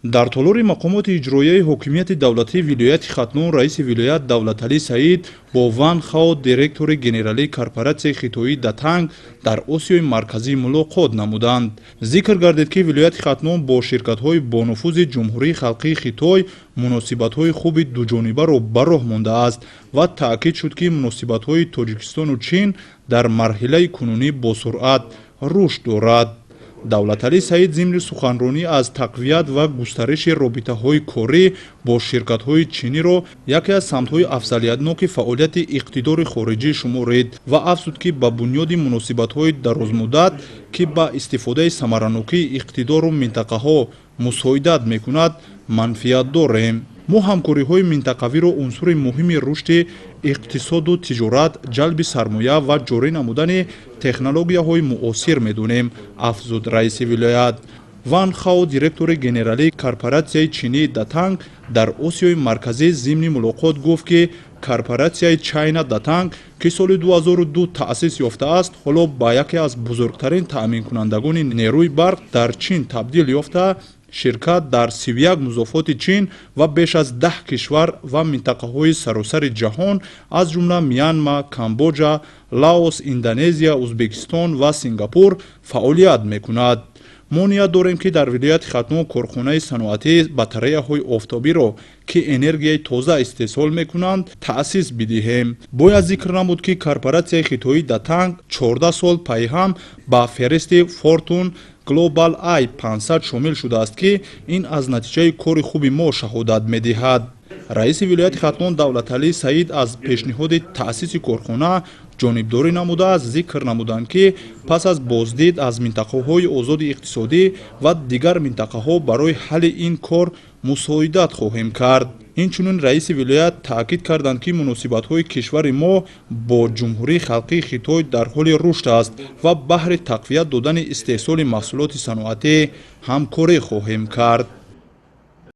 Дар толори мақомоти иҷроияи ҳокимияти давлатии вилояти Хатлон раиси вилоят Давлаталӣ Саид бо Ван Хао, директори генералии корпоратсияи хитоии Датанг дар Осиёи Марказӣ, мулоқот намуданд. Зикр гардид, ки вилояти Хатлон бо ширкатҳои бонуфузи Ҷумҳурии Халқии Хитой муносибатҳои хуби дуҷонибаро ба роҳ мондааст ва таъкид шуд, ки муносибатҳои Тоҷикистону Чин дар марҳилаи кунунӣ босуръат рушд дорад. Давлаталӣ Саид зимни суханронӣ аз тақвият ва густариши робитаҳои корӣ бо ширкатҳои чиниро яке аз самтҳои афзалиятноки фаъолияти иқтидори хориҷӣ шуморид ва афзуд, ки ба бунёди муносибатҳои дарозмуддат, ки ба истифодаи самаранокии иқтидору минтақаҳо мусоидат мекунад, манфиат дорем. Мо ҳамкориҳои минтақавиро унсури муҳими рушди иқтисоду тиҷорат, ҷалби сармоя ва ҷорӣ намудани технологияҳои муосир медонем, афзуд раиси вилоят. Ван Хао, директори генералии корпоратсияи чинии Датанг дар Осиёи Марказӣ, зимни мулоқот гуфт, ки корпоратсияи Чайна Датанг, ки соли 2002 таъсис ёфтааст, ҳоло ба яке аз бузургтарин таъминкунандагони нерӯи барқ дар Чин табдил ёфта, ширкат дар 31 музофоти Чин ва беш аз 10 кишвар ва минтақаҳои саросари ҷаҳон, аз ҷумла Мянма, Камбоҷа, Лаос, Индонезия, Узбекистон ва Сингапур фаъолият мекунад. Мо ният дорем, ки дар вилояти Хатлон корхонаи саноатии батареяҳои офтобиро, ки энергияи тоза истеҳсол мекунанд, таъсис бидиҳем. Бояд зикр намуд, ки корпоратсияи хитоии Датанг 14 сол пайҳам ба феҳристи Fortune Global I 500 шомил шудааст, ки ин аз натиҷаи кори хуби мо шаҳодат медиҳад. Раиси вилояти Хатлон Давлаталӣ Саид аз пешниҳоди таъсиси корхона ҷонибдорӣ намудааст. Зикр намуданд, ки пас аз боздид аз минтақаҳои озоди иқтисодӣ ва дигар минтақаҳо барои ҳалли ин кор мусоидат хоҳем кард. Инчунин раиси вилоят таъкид карданд, ки муносибатҳои кишвари мо бо Ҷумҳурии Халқии Хитой дар ҳоли рушд аст ва баҳри тақвият додани истеҳсоли маҳсулоти саноатӣ ҳамкорӣ хоҳем кард.